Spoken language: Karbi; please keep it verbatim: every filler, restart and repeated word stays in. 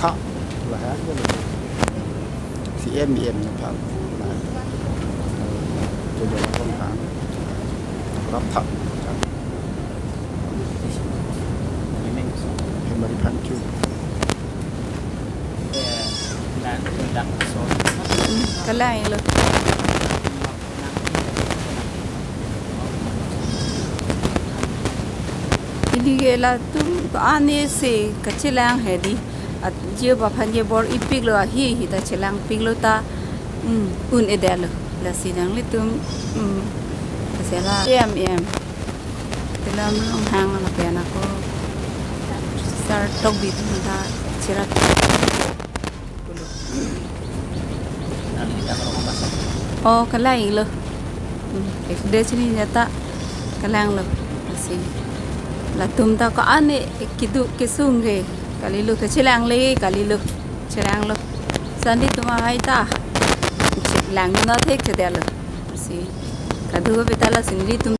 tha, lahai ke lo. C M, E M aphan, lahai. Jojo Rongphar, rap tha. Kalang-ilo. Ili ke latum ko-an si kachelang hedi. At jio baphan je bor-ipiklo, ahi hi ta chelangpiklo ta, mm, un-edetlo. Lasi nanglitum, mm, kasela em em. Telam longhang lapen ako Sar Tokbi atum ta cherap. Oh, kalang-ilo. Hmm, ek de chini nyata kalanglo. Lasi latum ta ko-an keduk kesung ke. Kalilo, kachelangle, kalilo. Chelanglo. Sandi atum ahai ta chelang na thekthedetlo. Lasi kadokave ta lasi nelitum